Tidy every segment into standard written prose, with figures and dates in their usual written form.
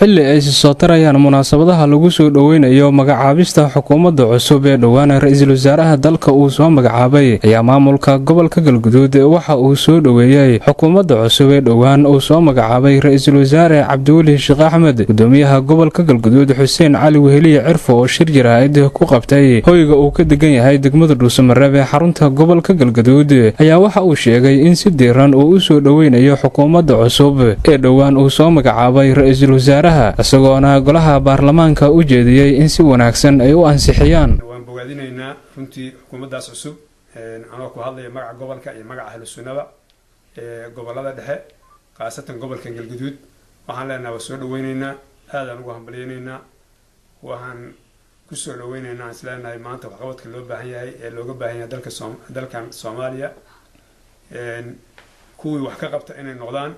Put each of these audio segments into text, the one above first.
Xilli ay soo tarayaan munaasabadaha lagu soo dhoweynayo magacaabista xukuumadda cusub ee dhowaana ra-iisul wasaaraha dalka uu soo magacaabay, ayaa maamulka gobolka Galguduud waxa uu soo dhoweeyey xukuumadda cusub ee dhowaan uu soo magacaabay ra-iisul wasaare Cabdiweli Sheekh Axmed. Gudoomiyaha gobolka Galguduud, Xuseen Cali Weheliye Cirfo, oo shir jaraa'id ku qabtay hoyga uu ka degan yahay degmada Dhuusamareeb ee xarunta gobolka Galguduud, ayaa waxa uu sheegay in si diiran uu u soo dhoweynayo xukuumadda cusub ee dhowaan uu soo magacaabay ra-iisul wasaaraha, isagoona golaha baarlamaanka u jeediyey in si wanaagsan ay u ansixiyaan. Waan bogaadinaynaa runtii xukuumaddaas cusub, anoo ku hadlaya magaca gobolka iyo magaca Ahlu Sunnada ee gobolada dhexe, khaasatan gobolkan Galguduud. Waxaan leenaha waa soo dhaweyneynaa, aadaan ugu hambalyeyneynaa. Waxaan kusoo dhaweyneynaa, is leenahay maanta waxqabadka loo baahan yahay ee looga baahan yahay dalka dalkan Soomaaliya kuwii wax ka qabta inay noqdaan,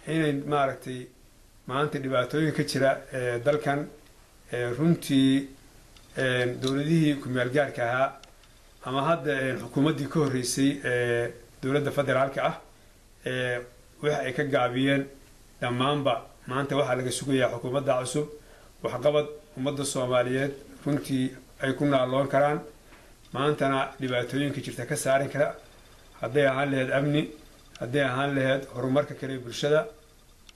inay maaragtay maanta dhibaatooyin ka jira ee dalkan runtii dowladihii ku-meel gaarka ahaa ama hadda xukuumaddii ka horreysay ee dowladda federaalka ah waxa ay ka gaabiyeen dhammaanba, maanta waxaa laga sugayaa xukuumadda cusub waxqabad ummadda Soomaaliyeed runtii ay ku naaloon karaan, maantana dhibaatooyinka jirta ka saari kara, hadday ahaan laheyd amni, hadday ahaan laheyd horumarka kale ee bulshada.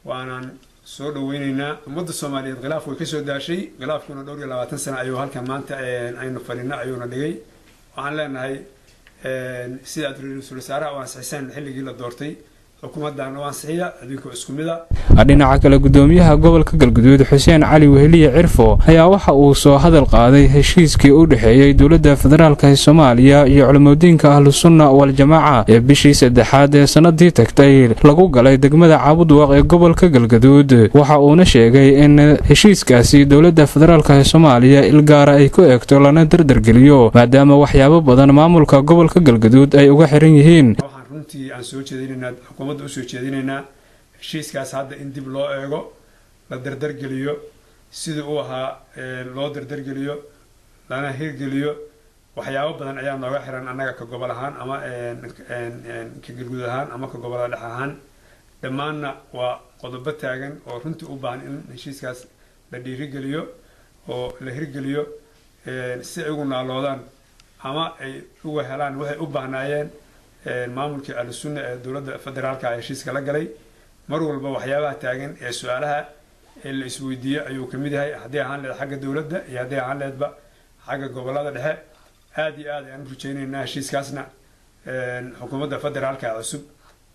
Waanaan soo dhaweyneynaa. Ummadda Soomaaliyeed khilaaf way kasoo daashay, khilaafkuna dhowr iyo 20 sano ayuu halkan maanta aynu fadhino ayuuna dhigay. Waxaan leenahay sida aad ra-iisul wasaaraha u ansixiseen xilligii la doortay, xukuumaddan u ansixiya adinkoo isku mid a. Dhinaca kale, gudoomiyaha gobolka Galguduud, Xuseen Cali Weheliye Cirfo, ayaa waxa uu soo hadal qaaday heshiiskii u dhexeeyey dowladda federaalk ee Soomaaliya iyo culimadiinka Ahlusunna Waljamaaca ee bishii saddexaad ee sanadii tagtay lagu galay degmada Caabudwaaq ee gobolka Galgaduud. Waxa uuna sheegay in heshiiskaasi dowladda federaalk ee Soomaaliya ilgaara ay ku eegto lana dardargeliyo, maadaama waxyaabo badan maamulka gobolka Galgaduud ay uga xiran yihiin. Waxaan runtii aan soo jeedinaynaa, xukuumadda usoo jeedinaynaa, heshiiskaas hadda in dib loo eego, la dardargeliyo, sidii uu ahaa loo dardargeliyo lana hirgeliyo. Waxyaabo badan ayaa nooga xiran annaga ka gobol ahaan ama ka Galguud ahaan ama ka gobolada dhex ahaan. Dhammaanna waa qodobo taagan oo runtii u baahan in heshiiskaas la dhiirigeliyo oo la hirgeliyo, si ay ugu naaloodaan ama ay uga helaan waxay u baahnaayeen maamulkii Ahlusunna ee dowladda federaalka heshiiska la galay. Mar walba waxyaabaha taagan ee su-aalaha ee la isweydiiyo ayuu kamid yahay, hadday ahaan leed xagga dowladda iyo hadday ahaan leedba xagga gobolada dhexe. Aada iyo aad ayaan u rajeyneynaa heshiiskaasna xukuumadda federaalka cusub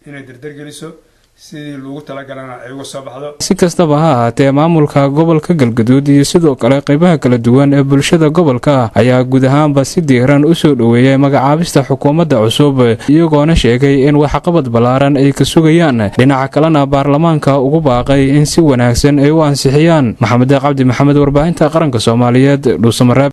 inay dardargeliso, sidii loogu talagalana ay uga soo baxdo. Si kastaba ha ahaatee, maamulka gobolka Galgaduud iyo sidoo kale qeybaha kala duwan ee bulshada gobolka ayaa guud ahaanba si diiran u soo dhoweeyay magacaabista xukuumadda cusub, iyagoona sheegay in waxqabad ballaaran ay ka sugayaan. Dhinaca kalena, baarlamaanka ugu baaqay in si wanaagsan ay u ansixiyaan. Maxamed Cabdi Maxamed, warbaahinta qaranka Soomaaliyeed, Dhuusamareeb.